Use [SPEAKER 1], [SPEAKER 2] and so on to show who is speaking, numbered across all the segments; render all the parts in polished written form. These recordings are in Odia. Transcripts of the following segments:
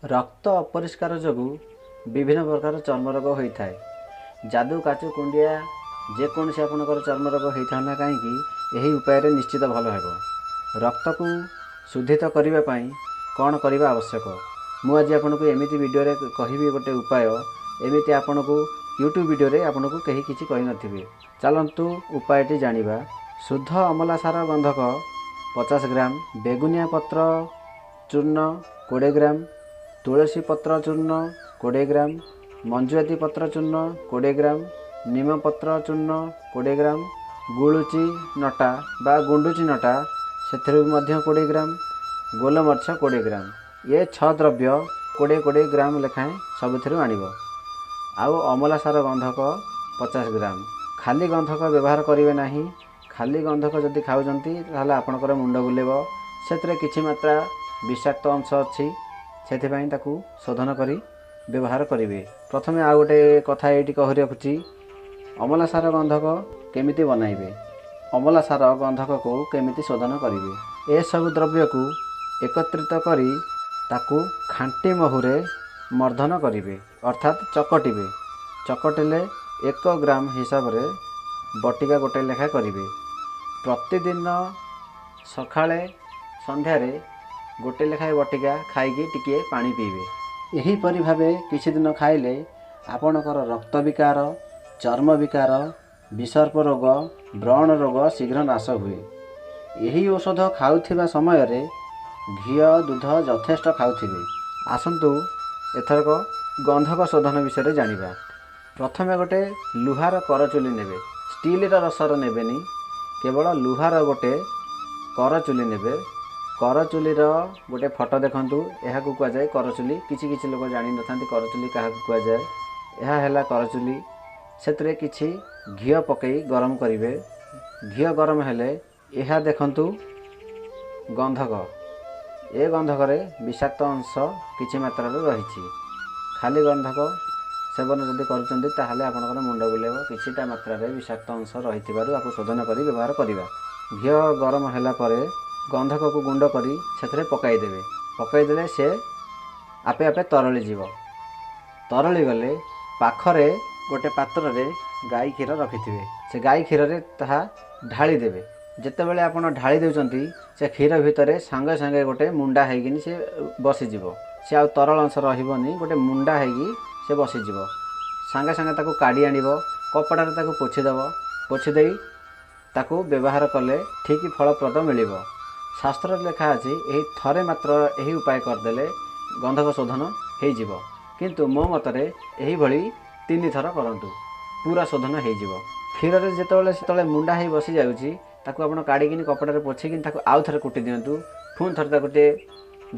[SPEAKER 1] ରକ୍ତ ଅପରିଷ୍କାର ଯୋଗୁଁ ବିଭିନ୍ନ ପ୍ରକାର ଚର୍ମ ରୋଗ ହୋଇଥାଏ। ଯାଦୁ, କାଚୁ, କୁଣ୍ଡିଆ, ଯେକୌଣସି ଆପଣଙ୍କର ଚର୍ମ ରୋଗ ହୋଇଥାଉ ନା କାହିଁକି, ଏହି ଉପାୟରେ ନିଶ୍ଚିତ ଭଲ ହେବ। ରକ୍ତକୁ ଶୁଦ୍ଧିତ କରିବା ପାଇଁ କ'ଣ କରିବା ଆବଶ୍ୟକ, ମୁଁ ଆଜି ଆପଣଙ୍କୁ ଏମିତି ଭିଡ଼ିଓରେ କହିବି ଗୋଟେ ଉପାୟ। ଏମିତି ଆପଣଙ୍କୁ ୟୁଟ୍ୟୁବ୍ ଭିଡ଼ିଓରେ ଆପଣଙ୍କୁ କେହି କିଛି କହିନଥିବେ। ଚାଲନ୍ତୁ ଉପାୟଟି ଜାଣିବା। ଶୁଦ୍ଧ ଅମଲା ସାର ଗନ୍ଧକ 50 ଗ୍ରାମ, ବେଗୁନିଆ ପତ୍ର ଚୂର୍ଣ୍ଣ 20 ଗ୍ରାମ, ତୁଳସୀ ପତ୍ର ଚୂର୍ଣ୍ଣ 20 ଗ୍ରାମ, ମଞ୍ଜୁଆତି ପତ୍ର ଚୂର୍ଣ୍ଣ 20 ଗ୍ରାମ, ନିମପତ୍ର ଚୂର୍ଣ୍ଣ 20 ଗ୍ରାମ, ଗୁଳୁଚି ନଟା ବା ଗୁଣ୍ଡୁଚି ନଟା ସେଥିରୁ ବି ମଧ୍ୟ 20 ଗ୍ରାମ, ଗୋଲମରିଚ 20 ଗ୍ରାମ। ଏ 6 ଦ୍ରବ୍ୟ 20 20 ଗ୍ରାମ ଲେଖାଏଁ ସବୁଥିରୁ ଆଣିବ। ଆଉ ଅମଲା ସାର ଗନ୍ଧକ 50 ଗ୍ରାମ। ଖାଲି ଗନ୍ଧକ ବ୍ୟବହାର କରିବେ ନାହିଁ। ଖାଲି ଗନ୍ଧକ ଯଦି ଖାଉଛନ୍ତି, ତାହେଲେ ଆପଣଙ୍କର ମୁଣ୍ଡ ବୁଲେଇବ। ସେଥିରେ କିଛି ମାତ୍ରା ବିଷାକ୍ତ ଅଂଶ ଅଛି, ସେଥିପାଇଁ ତାକୁ ଶୋଧନ କରି ବ୍ୟବହାର କରିବେ। ପ୍ରଥମେ ଆଉ ଗୋଟେ କଥା ଏଇଠି କହି ରଖୁଛି, ଅମଲା ସାର ଗନ୍ଧକ କେମିତି ବନାଇବେ, ଅମଲା ସାର ଗନ୍ଧକକୁ କେମିତି ଶୋଧନ କରିବେ। ଏସବୁ ଦ୍ରବ୍ୟକୁ ଏକତ୍ରିତ କରି ତାକୁ ଖାଣ୍ଟି ମହୁରେ ମର୍ଦ୍ଦନ କରିବେ, ଅର୍ଥାତ୍ ଚକଟିବେ। ଚକଟିଲେ 1 ଗ୍ରାମ ହିସାବରେ ବଟିକା ଗୋଟେ ଲେଖା କରିବେ। ପ୍ରତିଦିନ ସକାଳେ ସନ୍ଧ୍ୟାରେ ଗୋଟେ ଲେଖାଏଁ ବଟିକା ଖାଇକି ଟିକିଏ ପାଣି ପିଇବେ। ଏହିପରି ଭାବେ କିଛି ଦିନ ଖାଇଲେ ଆପଣଙ୍କର ରକ୍ତ ବିକାର, ଚର୍ମ ବିକାର, ବିସର୍ପ ରୋଗ, ବ୍ରଣ ରୋଗ ଶୀଘ୍ର ନାଶ ହୁଏ। ଏହି ଔଷଧ ଖାଉଥିବା ସମୟରେ ଘିଅ, ଦୁଧ ଯଥେଷ୍ଟ ଖାଉଥିବେ। ଆସନ୍ତୁ ଏଥରକ ଗନ୍ଧକ ଶୋଧନ ବିଷୟରେ ଜାଣିବା। ପ୍ରଥମେ ଗୋଟେ ଲୁହାର କରଚୁଲି ନେବେ। ଷ୍ଟିଲର ରସର ନେବେନି, କେବଳ ଲୁହାର ଗୋଟେ କରଚୁଲି ନେବେ। କରଚୁଲିର ଗୋଟେ ଫଟୋ ଦେଖନ୍ତୁ, ଏହାକୁ କୁହାଯାଏ କରଚୁଲି। କିଛି କିଛି ଲୋକ ଜାଣିନଥାନ୍ତି କରଚୁଲି କାହାକୁ କୁହାଯାଏ। ଏହା ହେଲା କରଚୁଲି। ସେଥିରେ କିଛି ଘିଅ ପକାଇ ଗରମ କରିବେ। ଘିଅ ଗରମ ହେଲେ ଏହା ଦେଖନ୍ତୁ ଗନ୍ଧକ। ଏ ଗନ୍ଧକରେ ବିଷାକ୍ତ ଅଂଶ କିଛି ମାତ୍ରାରେ ରହିଛି। ଖାଲି ଗନ୍ଧକ ସେବନ ଯଦି କରୁଛନ୍ତି, ତାହେଲେ ଆପଣଙ୍କର ମୁଣ୍ଡ ବୁଲେଇବ। କିଛିଟା ମାତ୍ରାରେ ବିଷାକ୍ତ ଅଂଶ ରହିଥିବାରୁ ଆକୁ ଶୋଧନ କରି ବ୍ୟବହାର କରିବା। ଘିଅ ଗରମ ହେଲା ପରେ ଗନ୍ଧକକୁ ଗୁଣ୍ଡ କରି ସେଥିରେ ପକାଇଦେବେ। ପକାଇଦେଲେ ସେ ଆପେ ଆପେ ତରଳିଯିବ। ତରଳି ଗଲେ ପାଖରେ ଗୋଟେ ପାତ୍ରରେ ଗାଈ କ୍ଷୀର ରଖିଥିବେ, ସେ ଗାଈ କ୍ଷୀରରେ ତାହା ଢାଳି ଦେବେ। ଯେତେବେଳେ ଆପଣ ଢାଳି ଦେଉଛନ୍ତି, ସେ କ୍ଷୀର ଭିତରେ ସାଙ୍ଗେ ସାଙ୍ଗେ ଗୋଟେ ମୁଣ୍ଡା ହେଇକିନି ସେ ବସିଯିବ। ସେ ଆଉ ତରଳ ଅଂଶ ରହିବନି, ଗୋଟେ ମୁଣ୍ଡା ହେଇକି ସେ ବସିଯିବ। ସାଙ୍ଗେ ସାଙ୍ଗେ ତାକୁ କାଢ଼ି ଆଣିବ, କପଡ଼ାରେ ତାକୁ ପୋଛିଦେବ। ପୋଛି ଦେଇ ତାକୁ ବ୍ୟବହାର କଲେ ଠିକ୍ ଫଳପ୍ରଦ ମିଳିବ। ଶାସ୍ତ୍ରରେ ଲେଖା ଅଛି, ଏହି ଥରେ ମାତ୍ର ଏହି ଉପାୟ କରିଦେଲେ ଗନ୍ଧକ ଶୋଧନ ହେଇଯିବ। କିନ୍ତୁ ମୋ ମତରେ ଏହିଭଳି 3 ଥର କରନ୍ତୁ, ପୁରା ଶୋଧନ ହେଇଯିବ। କ୍ଷୀରରେ ଯେତେବେଳେ ସେତେବେଳେ ମୁଣ୍ଡା ହେଇ ବସିଯାଉଛି, ତାକୁ ଆପଣ କାଢ଼ିକିନି କପଡ଼ାରେ ପୋଛିକିନି ତାକୁ ଆଉ ଥରେ କୁଟି ଦିଅନ୍ତୁ। ପୁଣି ଥରେ ତାକୁ ଟିକେ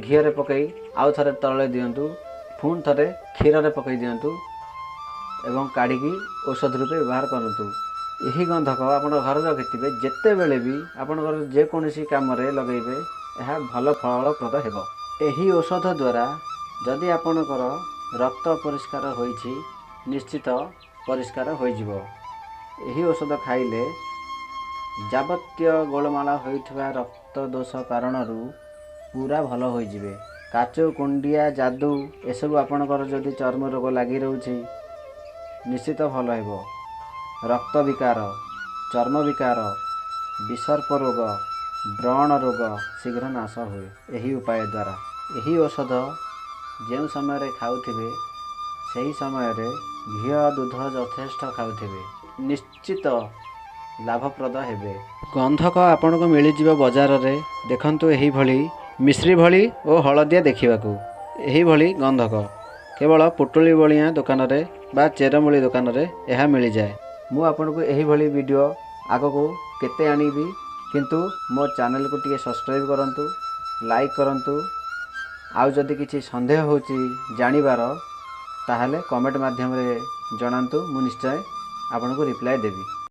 [SPEAKER 1] ଘିଅରେ ପକାଇ ଆଉ ଥରେ ତରଳେଇ ଦିଅନ୍ତୁ। ପୁଣି ଥରେ କ୍ଷୀରରେ ପକାଇ ଦିଅନ୍ତୁ ଏବଂ କାଢ଼ିକି ଔଷଧ ରୂପେ ବ୍ୟବହାର କରନ୍ତୁ। ଏହି ଗନ୍ଧକ ଆପଣ ଘରେ ରଖିଥିବେ, ଯେତେବେଳେ ବି ଆପଣଙ୍କର ଯେକୌଣସି କାମରେ ଲଗାଇବେ, ଏହା ଭଲ ଫଳପ୍ରଦ ହେବ। ଏହି ଔଷଧ ଦ୍ୱାରା ଯଦି ଆପଣଙ୍କର ରକ୍ତ ଅପରିଷ୍କାର ହୋଇଛି, ନିଶ୍ଚିତ ପରିଷ୍କାର ହୋଇଯିବ। ଏହି ଔଷଧ ଖାଇଲେ ଯାବତୀୟ ଗୋଳମାଳ ହୋଇଥିବା ରକ୍ତ ଦୋଷ କାରଣରୁ ପୁରା ଭଲ ହୋଇଯିବେ। କାଚୁ, କୁଣ୍ଡିଆ, ଯାଦୁ ଏସବୁ ଆପଣଙ୍କର ଯଦି ଚର୍ମ ରୋଗ ଲାଗି ରହୁଛି, ନିଶ୍ଚିତ ଭଲ ହେବ। ରକ୍ତ ବିକାର, ଚର୍ମ ବିକାର, ବିସର୍ପ ରୋଗ, ବ୍ରଣ ରୋଗ ଶୀଘ୍ର ନାଶ ହୁଏ ଏହି ଉପାୟ ଦ୍ୱାରା। ଏହି ଔଷଧ ଯେଉଁ ସମୟରେ ଖାଉଥିବେ, ସେହି ସମୟରେ ଘିଅ, ଦୁଧ ଯଥେଷ୍ଟ ଖାଉଥିବେ, ନିଶ୍ଚିତ ଲାଭପ୍ରଦ ହେବେ। ଗନ୍ଧକ ଆପଣଙ୍କୁ ମିଳିଯିବ ବଜାରରେ। ଦେଖନ୍ତୁ, ଏହିଭଳି ମିଶ୍ରି ଭଳି ଓ ହଳଦିଆ ଦେଖିବାକୁ। ଏହିଭଳି ଗନ୍ଧକ କେବଳ ପୁଟୁଳି ବଣିଆ ଦୋକାନରେ ବା ଚେରମୂଳି ଦୋକାନରେ ଏହା ମିଳିଯାଏ। ମୁଁ ଆପଣଙ୍କୁ ଏହିଭଳି ଭିଡ଼ିଓ ଆଗକୁ କେତେ ଆଣିବି, କିନ୍ତୁ ମୋ ଚ୍ୟାନେଲକୁ ଟିକେ ସବସ୍କ୍ରାଇବ୍ କରନ୍ତୁ, ଲାଇକ୍ କରନ୍ତୁ। ଆଉ ଯଦି କିଛି ସନ୍ଦେହ ହେଉଛି ଜାଣିବାର, ତାହେଲେ କମେଣ୍ଟ ମାଧ୍ୟମରେ ଜଣାନ୍ତୁ, ମୁଁ ନିଶ୍ଚୟ ଆପଣଙ୍କୁ ରିପ୍ଲାଏ ଦେବି।